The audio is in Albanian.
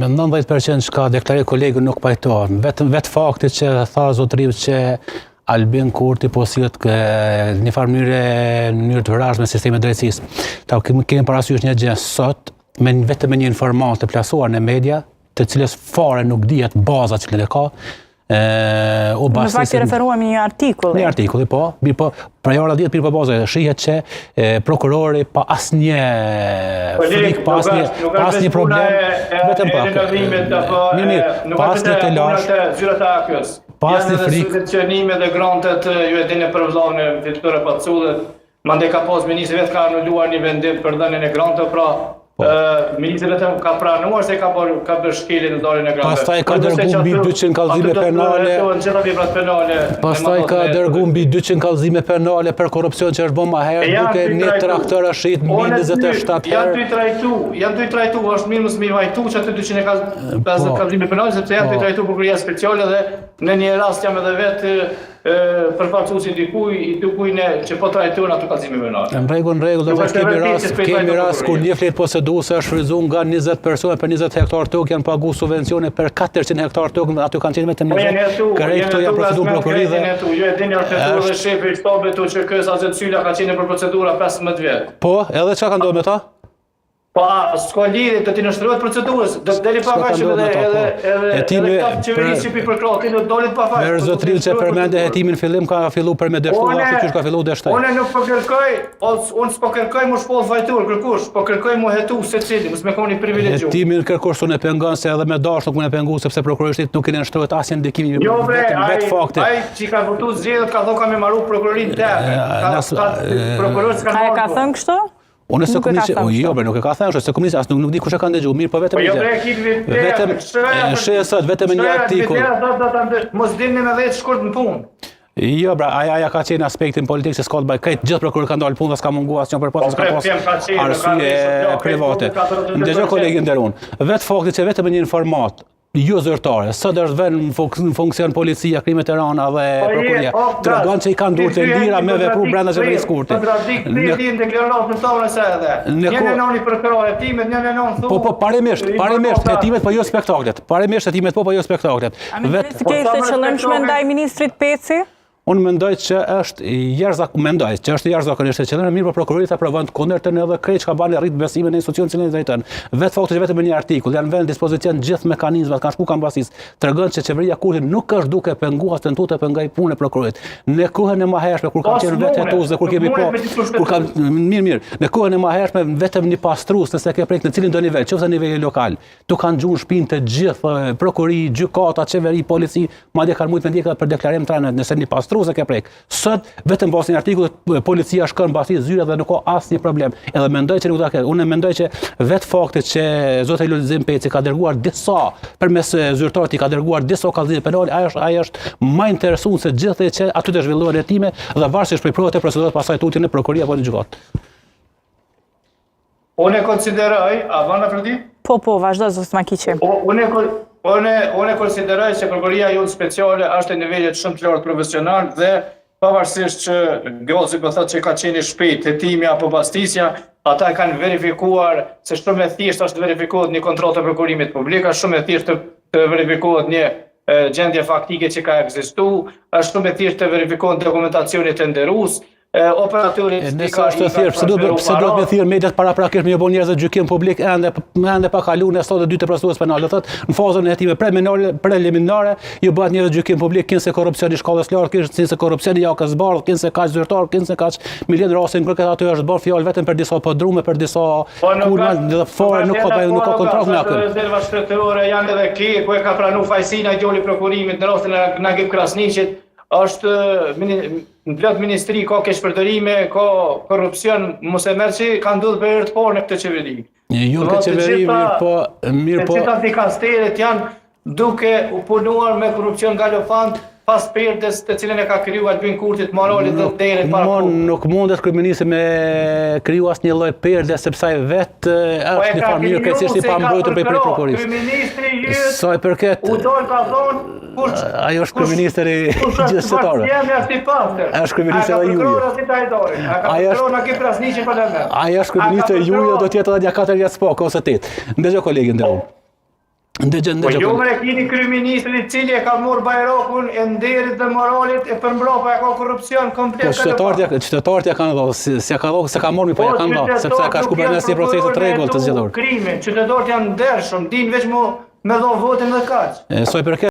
Me 90% çka deklaroi kolegu nuk pajtohem. Vetëm vetë fakti që tha zotëriu që Albin Kurti po sillet në një farë mënyre në mënyrë të vrazhdë me sistemin e drejtësisë. Ta kemi kemi parasysh një gjë sot me vetëm me një informatë të plasuar në media, të cilës fare nuk dihet baza që e ka, e, u Në fakt i referuam një artikulli. Një artikulli, po, mirë po, pra jo dihet mirë po baza, shihet që e, prokurori pa asnjë po, frikë, pa asnjë pa asnjë problem, vetëm pak. Mirë, mirë, pa asnjë telash. Zyrat e AKS. Pa asnjë frikë. Subvencionime dhe grantet, ju e dini për vëllanë e Fitore Pacollit, Mandej ka pas ministri vetë ka anuluar një vendim për dhënien e granteve, pra po. ministri vetëm ka pranuar se ka bërë ka bërë shkelje në dhënien e granteve. Pastaj ka dërguar mbi 200 kallëzime penale. penale. Pastaj ka dërguar mbi 200 kallëzime penale për korrupsion që është bërë më herët, duke një traktor është shit mbi 27 herë. Janë tu i trajtu, janë tu i trajtu, është mirë mos me vajtu që aty 250 po. kallëzime penale sepse janë tu i po. trajtu prokuroria speciale dhe në një rast jam edhe vetë përfaqësuesi i dikuj, i dikuj ne që po trajtohen ato kallëzime penale. Në rregull, në rregull, do të kemi rast, kemi rast kur një fletë poseduese është shfrytëzuar nga 20 persona për 20 hektar tokë, janë pagu subvencione për 400 hektar tokë, aty kanë qenë vetëm 20. Po, Krejt këto janë proceduar prokurori dhe ju e dini është hetuar dhe shefi i shtabit të UÇK-së Azet Syla ka qenë për procedura 15 vjet. Po, edhe çka ka ndodhur me ta? Po, s'ka lidhje, do t'i nënshtrohet procedurës, do të deli pafajshëm edhe edhe po. edhe edhe këta qeveri që pi përkrah, ti do të dalit pafajshëm. Merë zotëriu që përmende hetimin fillim ka fillu për me dështu ashtu qysh ka fillu dështoi. Unë nuk po kërkoj, unë s'po kërkoj mu shpall fajtor kërkush, po kërkoj mu hetu secili, mos me kon i privilegju. Hetimin kërkush s'un e pengon se edhe me dashtë nuk mun e pengu sepse prokurori shtetit nuk i nënshtrohet asnjë ndikimi jo, bre, vetëm vetë fakti. Ai që ka votu zgjedhjet ka thonë ka me maru prokurorinë teme. Ka prokurorë s'ka Ka thënë kështu? Unë se kom nisë, jo, bre, nuk e ka thënë, se kom nisë, as nuk, nuk di kush e ka ndëgju, mirë, po vetëm po jo, një gjë. Vetëm, e sheh sot, vetëm një artikull. Mos dilni me 10 shkurt në punë. Jo, bra, aja, aja ka qenë aspektin politik se s'ka të bëjë krejt, gjithë prokurorët kanë dalë punë dhe s'ka mungu asnjë për po, s'ka pas arsye private. Ndëgjo kolegin nderum. Vetë fakti që vetëm një informatë jo zyrtare, sot është vënë në funk në funksion policia, krimet e rënda dhe po prokuroria. Tregon që i kanë duart e lira me vepru brenda qeverisë Kurti. Në në deklaratë në tonë se edhe. Një në noni përkrah hetimet, një në non thu. Po po parimisht, parimisht hetimet po jo spektaklet. Parimisht hetimet po po jo spektaklet. A mendoni se kjo ishte e qëllimshme ndaj ministrit Peci? Unë mendoj që është jashtëzak mendoj që është jashtëzakonisht e qëllimshme, mirë po prokurori ta provon të kundërtën edhe krejt çka bën rrit besimin në institucionin që e drejton. Vetë fakti që vetëm me një artikull janë vënë në dispozicion gjithë mekanizmat, kanë shku kanë bastis, tregon që qeveria Kurti nuk është duke penguar as tentuar të pengoj punën e prokurorit. Në kohën e mëhershme kur kanë qenë vetë hetues dhe kur kemi po kur kanë mirë mirë, në kohën e mëhershme vetëm një pastrues nëse ke prek në cilin do nivel, qoftë niveli lokal, Tu kanë gju në shpinë të gjithë, prokurori, gjykata, qeveri, polici, madje kanë mujtë me ndjekë për deklarim të rremë, nëse një pastrues e ke prek. Sot, vetëm bazë një artikull, policia shkon bastis zyra dhe nuk ka asnjë problem. Edhe mendoj që nuk do ketë. Unë mendoj që vetë fakti që zoti Lulzim Peci ka dërguar disa përmes zyrtarit i ka dërguar disa kallëzime penale, ai është ai është më interesuar se gjithë që aty të zhvillohen hetime dhe varësisht prej provave të procedohet pastaj tutje në prokurori apo në gjykatë. Unë e konsideroj, a vëna për ti? Po, po, vazhdo, zoti Makiqi. Unë unë unë e konsideroj se prokuroria jonë speciale është e nivelit shumë të lartë profesional dhe pavarësisht që Gazi po thotë që ka qenë i shpejt hetimi apo bastisja, ata e kanë verifikuar se shumë e thjeshtë është të verifikohet një kontratë e prokurimit publik, është shumë e thjeshtë të, të verifikohet një gjendje faktike që ka ekzistu, është shumë e thjeshtë të verifikohen dokumentacioni tenderues, Operatori nëse është e thjeshtë, pse duhet pse duhet me thirr mediat paraprakisht me bën njerëzve gjykim publik ende ende pa kaluar në stadin e dytë të procedurës penale. Do thotë në fazën e hetimeve preliminare, preliminare ju bëhet njerëzve gjykim publik kinse korrupsion i shkallës lartë, kinse korrupsion i jakës bardhë, kinse kaq zyrtar, kinse kaq milion raste në kërket aty është bërë fjalë vetëm për disa podrume, për disa po, kulma dhe fare nuk ka nuk ka kontratë me atë. Rezerva shtetërore janë edhe ki ku e ka pranu fajsinë ai djali prokurimit në rastin e Nagip Krasniqit është në plot ministri ka keqpërdorime, ka korrupsion, mos e merr që ka ndodhur për herë të parë në këtë qeveri. Jo në këtë qeveri, mirë po, mirë po. Të gjitha dikasteret janë duke u punuar me korrupsion galopant pas perdes të cilën e ka kriju Albin Kurti të moralit dhe nderit para popullit. Nuk mundet kryeministri me kriju asnjë lloj perde sepse ai vetë po është një farë mënyrë krejtësisht i pambrojtur prej prokurorisë. Kryeministri yt sa i përket u dol ka thonë Kush? Ai është kryeministër i gjithë shqiptarëve. Kush është i Është kryeministër i juaj. Ai është Nagip Krasniqi parlament. Ai është kryeministër i juaj do të jetë edhe nja 4 vjet s'paku ose 8. Ndëgjo kolegin nderum. Ndëgjë, Po ndëgjë. jo më e kini kryeministrin i cili e ka marrë bajrakun e nderit dhe moralit e përmbrapa e ka korrupsion komplet. Po qytetarët ja qytetarët ja kanë dhënë, si, si ja ka dhënë, se ka marrë, po ja kanë dhënë, sepse ka shku përmes një procesi të rregullt të zgjedhor. Krimin, qytetarët janë ndershëm, dinë veç mu me dho votën dhe kaq. E, Sa i përket.